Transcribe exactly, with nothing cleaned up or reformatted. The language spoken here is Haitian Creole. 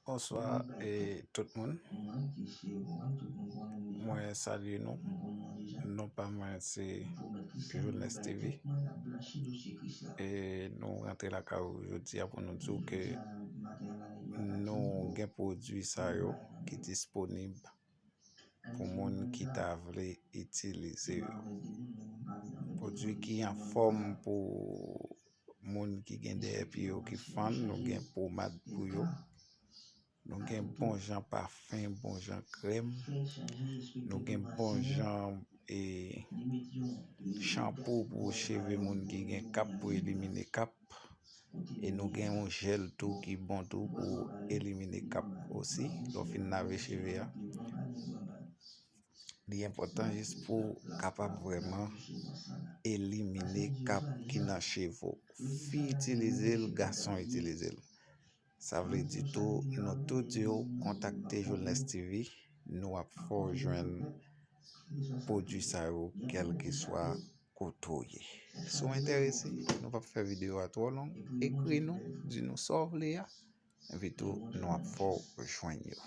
Bonswa e tout moun. Mwen salye nou. Non pa mwen se Jones T V. E nou rantre lakay ou jodi a pou nou di w ke nou gen pwodui sa yo ki disponib pou moun ki ta vle itilize yo. Pwodui ki an fòm pou moun ki gen dèyè pye yo ki fann, nou gen pomad pou yo. Nou gen bon jan pafen, bon jan krèm. Nou gen bon jan e chanpou pou cheve moun ki gen kap, pou elimine kap. E nou gen yon jèl tou ki bon tou pou elimine kap osi, lè w fin lave cheve a. Li enpòtan jis pou w kapab vrèman elimine kap ki nan cheve w. Fi itilize l, gason itilize l. Sa vle di tou, nou tou di w kontakte Jones T V, nou ap fè w jwenn pwodui sa yo, kèlkeswa kote w ye. Si w enterese, nou p ap fè videyo a twò long, ekri nou, di nou sa w vle a, epi tou nou ap fè w jwenn yo.